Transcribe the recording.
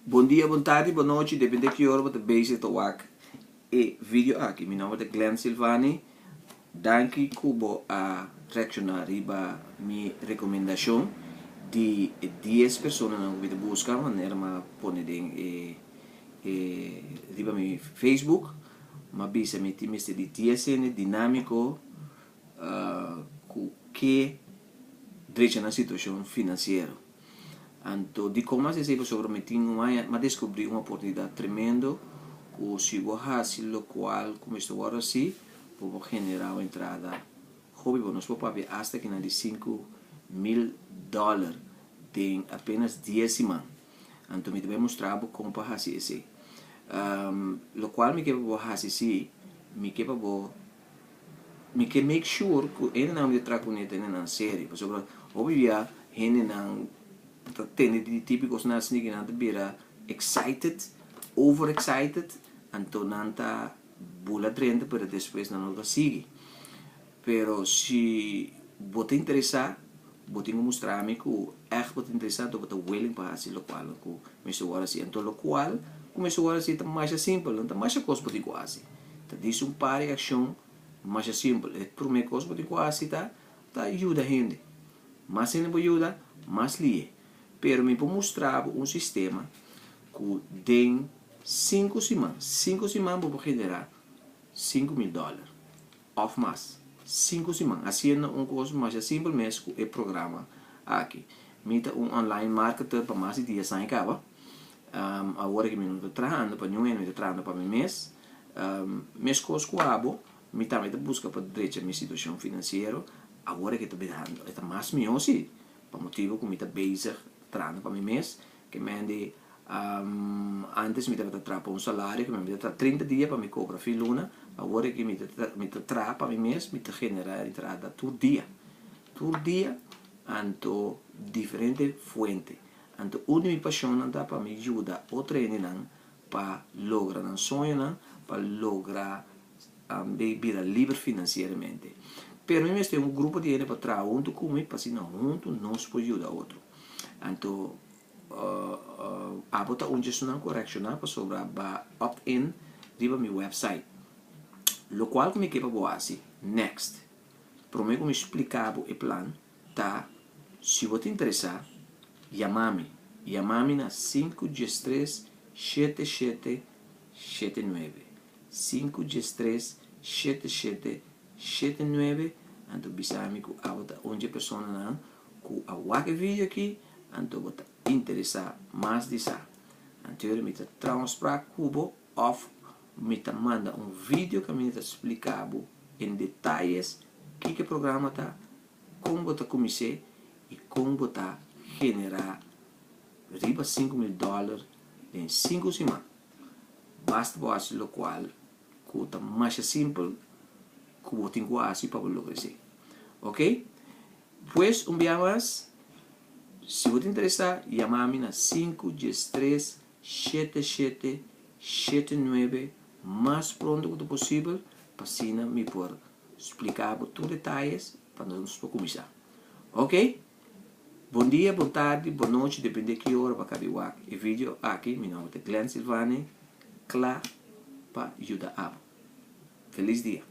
Bon dia, bon tardi, bon nochi, depende ki ora bo ta bezig ta wak e video aki. Mi nomber ta Glenn Silvani. Danki ku bo a reakshoná riba mi rekomendashon di e dies personanan ku mi ta buska manera mi a pone den e e riba mi Facebook. Mi a bisa mi tin mester di dies hende dinámiko ku ke drecha nan situashon finansiero. Anto dikon mas esei? Pasobra mi tin un aña, mi a deskubrí un oportunidat tremendo ku si bo hasi lokual ku mester wòrdu hasi, bo por generá un entrada hopi bon. Nos por papia asta kinan di 5000 dòler den apenas dies siman. Anto mi ta bai mustra bo kon pa hasi esei. Lokual mi ke pa bo hasi si, mi ke pa bo Mi ke make sure ku hendenan mi ta traha kuné ta hendenan serio, pasobra hopi bia hendenan ta tende di tipo kosnan asina ku nan ta bira excited, over excited, anto nan ta bula drenta pero despues nan no ta sigui. Pero si bo ta interesá, bo tin ku mustra mi ku ègt bo ta interesá anto bo ta willing pa hasi lokual ku mester wòrdu hasi. Anto lokual ku mester wòrdu hasi ta masha simpel, no ta masha kos bo tin ku hasi. Ta dis un par di akshon masha simpel. E promé kos bo tin ku hasi ta ta yuda hende. Mas hende bo yuda, mas lihe. Pero mi por mustra bo un sistema ku den sinku siman, sinku siman bo por generá 5000 dòler òf mas. Sinku siman, hasiendo un kos masha simpel mes ku e programa aki. Mi ta un online marketer pa mas di dies aña kaba. Awor aki mi no ta trahando pa niun hende, mi ta trahando pa mi mes. Meskos ku abo, mi tambe ta buska pa drecha mi situashon finansiero. Awor aki ta birando, e ta mas mihó si, pa motibu ku mi ta bezig trahando pa mi mes. Ke men di, antes mi tabata traha pa un salario, ke men mi ta traha 30 dia pa mi kobra fin luna. Awor aki mi ta mi ta traha pa mi mes, mi ta generá entrada tur dia. Tur dia, anto diferente fuente. Anto un di mi pashonnan ta pa mi yuda otro hendenan pa logra nan soñonan, pa logra bira liber finansieramente. Pero mi mester un grupo di hende pa traha huntu ku mi pa asina huntu nos por yuda otro. Anto abo ta un di esunnan ku a reakshoná pasobra ba opt in riba mi website. Lokual ku mi ke pa bo hasi next, promé ku mi splika bo e plan, ta si bo ta interesá, yama mi. Yama mi na sinku diestres shete shete shete nuebe. 5 13 77 79, anto bisa mi ku abo ta un dje personanan ku a wak e video aki, anto bo ta interesá mas di sa. Anto mi ta traha un afspraak ku bo òf mi ta manda un video kaminda ta splika bo en detayes kiko e programa ta, kon bo ta kumins'é i kon bo ta generá riba 5000 dòler den 5 siman. Basta bo hasi lokual ku ta masha simpel ku bo tin ku hasi pa bo logra esei. Ok? Pues un bia mas, si bo ta interesá, yama mi na 5 13 77 79 mas pronto ku ta posibel pa asina mi por splika bo tur detayes pa nos por kuminsá. Ok? Bon dia, bon tardi, bon nochi, depende ki ora bo a kaba di wak e video aki. Mi nòmber ta Glenn Silvani, kla pa yuda abo. Felis dia!